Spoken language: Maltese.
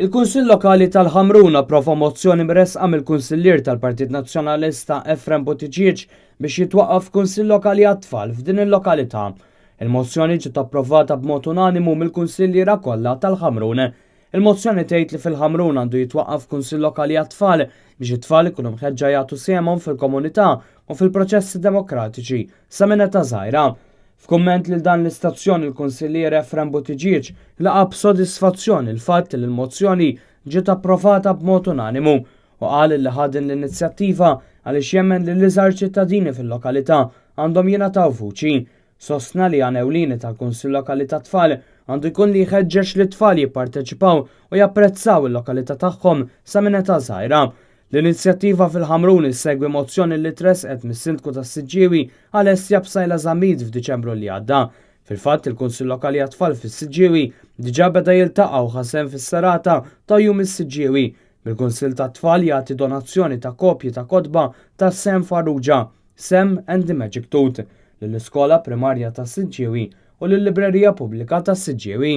Il-Kunsill Lokali tal-Ħamrun approva mozzjoni mressqa mill-Kunsillier tal-Partit Nazzjonalista Efrem Buttigieg biex jitwaqqaf Kunsill Lokali għat-Tfal f'din il-lokalità. Il-mozzjoni ġiet approvata b'mod unanimu mill-kunsilliera kollha tal-Ħamrun. Il-mozzjoni tgħid li fil-Ħamrun għandu jitwaqqaf Kunsill Lokali għat-Tfal biex it-tfal ikunu mħeġġa jagħtu sehemhom fil-komunità u fil-proċessi demokratiċi sa minn età żgħira. F'kumment lil dan l-istazzjon il-Kunsillier Efrem Buttigieg laqa' b'sodisfazzjon il-fatt li l-mozzjoni ġiet approvata b'mod unanimu u qal li ħa din l-inizjattiva għaliex jemmen li l-iżgħar ċittadini fil-lokalità għandhom jingħataw vuċi. Sostna li għan ewlieni tal-Kunsill Lokali tat-Tfal għandu jkun li jħeġġeġ lit-tfal jipparteċipaw u japprezzaw il-lokalità tagħhom sa minn età żgħira. L-inizjattiva fil-Ħamrun issegwi mozzjoni li tressqet mis-Sindku tas-Siġġiewi Alessia Psaila Zammit f'Diċembru li għadda. Fil-fatt, il-Kunsill Lokali għat-Tfal fis-Siġġiewi diġà beda jiltaqa' u ħa sehem fis-serata ta' Jum is-Siġġiewi, bil-Kunsill tat-Tfal jagħti donazzjoni ta' kopji ta' kotba ta' Sam Farrugia, Sam and the Magic Tooth, lill-Iskola Primarja tas-Siġġiewi u lil-Librerija Pubblika tas-Siġġiewi.